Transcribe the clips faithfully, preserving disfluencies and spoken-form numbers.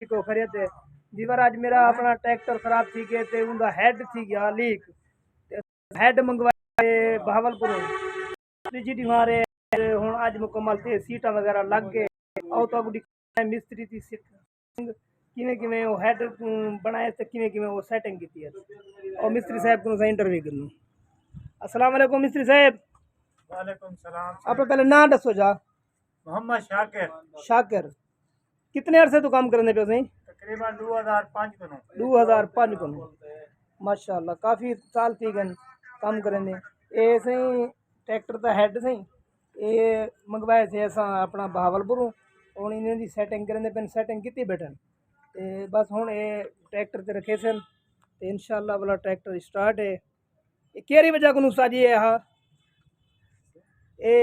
کو خریت ہے۔ جی ور اڄ میرا اپݨا ٹریکٹر خراب تھی ڳئے تے اوندا ہیڈ تھی ڳیا لیک۔ تے ہیڈ منگوائے بہاول پوروں۔ تیجی ݙیوار ہے، ہݨ اڄ مکمل تھی، سیٹاں وغیرہ لڳ ڳئے۔ او تو اڳوں ݙکھائے مستری دی سیٹ کیویں کیویں او ہیڈ کوں بݨائے تے کیویں کیویں او سیٹنگ کیتی ہے۔ او مستری صاحب کوں سئیں انٹرویو گھنوں۔ السلام علیکم مستری صاحب۔ وعلیکم السلام۔ اپݨا پہلے ناں ݙسو جا۔ محمد شاکر۔ شاکر۔ کتنے عرصے توں کم کریندے پئے ہو سئیں؟ تقریباً ݙو ہزار پنج کنوں۔ ݙو ہزار پنج کنوں۔ ماشاءاللہ، کافی سال تھی ڳئے کم کریندے۔ اے سئیں ٹریکٹر دا ہیڈ سئیں، اے منگوائے سے اساں اپݨا بہاول پوروں۔ ہݨ انہیں دی سیٹنگ کریندے پئن، سیٹنگ کیتی ٻیٹھن۔ تے بس ہݨ اے ٹریکٹر تے رکھیسن تے انشاءاللہ والا ٹریکٹر اسٹارٹ ہے۔ اے کیڑھی وجہ کنوں ساجی اے ہا؟ اے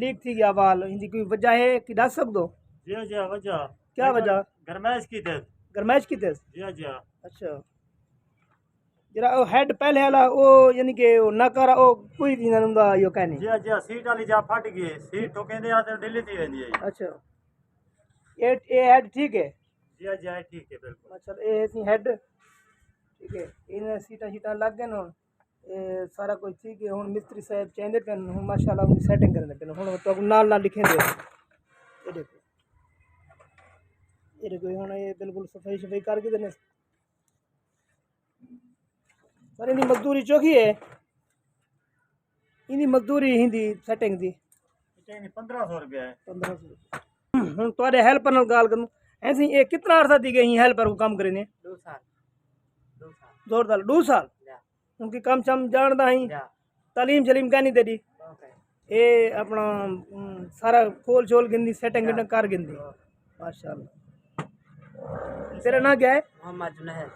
لیک تھی ڳیا وال، ایندی کوئی وجہ ہے کہ ݙس سڳدو؟ جی، جی، وجہ۔ کیا وجہ؟ گرمائش کیتے۔ گرمائش کیتے؟ جی، جی۔ اچھا۔ جیڑھا او ہیڈ پہلے والا، او یعنی کہ او نہ کر، او کوئی بھی نہ ہوندا، یو کہنی۔ جی، جی، سیٹ والی جا پھٹ ڳئی، سیٹ ٹھوکیندے آ تے ڈھلی تھی ویندی ہے۔ اچھا۔ اے، اے ہیڈ ٹھیک ہے؟ جی، جی، ٹھیک ہے، بالکل۔ اچھا، اے سی ہیڈ، ٹھیک ہے، انہیں سیٹاں شیٹاں لڳ ڳئے ہݨ۔ اے سارا کجھ تھی ڳئے، ہݨ مستری صاحب چیندے پئن، ہݨ ماشاءاللہ اوں دی سیٹنگ کریندے پئن۔ ہݨ تہاکوں نال نال ݙکھیندے۔ اے ݙیکھو۔ اے ݙیکھو، ہݨ اے بالکل صفائی شفائی کر کے ݙیندے۔ سر، ایندی مزدوری چوکھی ہے؟ ایندی مزدوری ایندی سیٹنگ دی؟ سیٹنگ دی پندرہ سو روپیہ ہے۔ پندرہ سو۔ ہݨ تہاݙے ہیلپر نال ڳالھ کروں۔ ایسے اے کتنا عرصہ تھی ڳئے ہیں ہیلپر کوں کم کریندے؟ ݙو سال۔ ݙو سال۔ زوردار، ݙو سال؟ یا۔ ہݨ کوئی کم شم ڄاݨدا ہیں؟ یا۔ تعلیم شلیم کائنی تیݙی؟ اوکے۔ اے اپݨا، ام، سارا کھول شول گھندی، سیٹنگ ویٹنگ کر گھندی۔ ماشاءاللہ۔ تیرا ناں کیا ہے؟ محمد جنید۔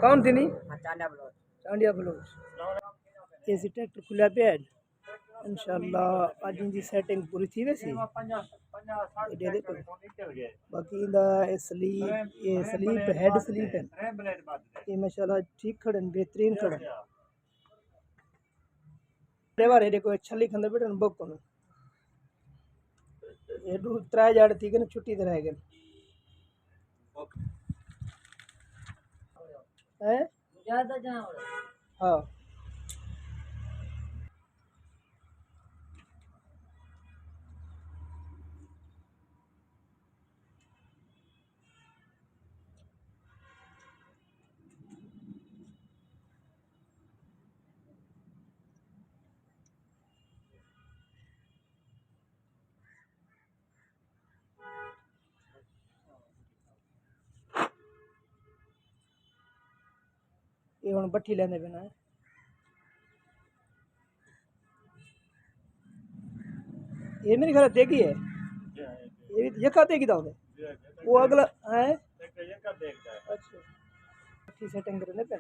کون تھی نی؟ ہاں، چانڈیا بلوچ۔ چانڈیا بلوچ۔ اے سی ٹریکٹر کھلیا پیا ہے۔ انشاءاللہ اڄ ایندی سیٹنگ پوری تھی ویسی۔ اے ݙیکھو۔ باقی ایندا اے سلیپ، اے سلیپ، ہیڈ سلیپ ہے۔ اے ماشاءاللہ ٹھیک کھڑن، بہترین کھڑن۔ ڈرائیور ہے، ݙیکھو، چھلی کھندے ٻیٹھن بک کنوں۔ اے ݙو ترے جاڑ تھی ڳئے، چھٹی تے رہ ڳئے۔ ہیں؟ ہاں۔ اے ہݨ بٹھی لیندے پئے نا۔ اے میرے خیال دیگی ہے۔ اے وی یکا دیگی دا ہوندے۔ او اگلا ہے۔ اچھا۔ بٹھی سیٹنگ کریندے پئے۔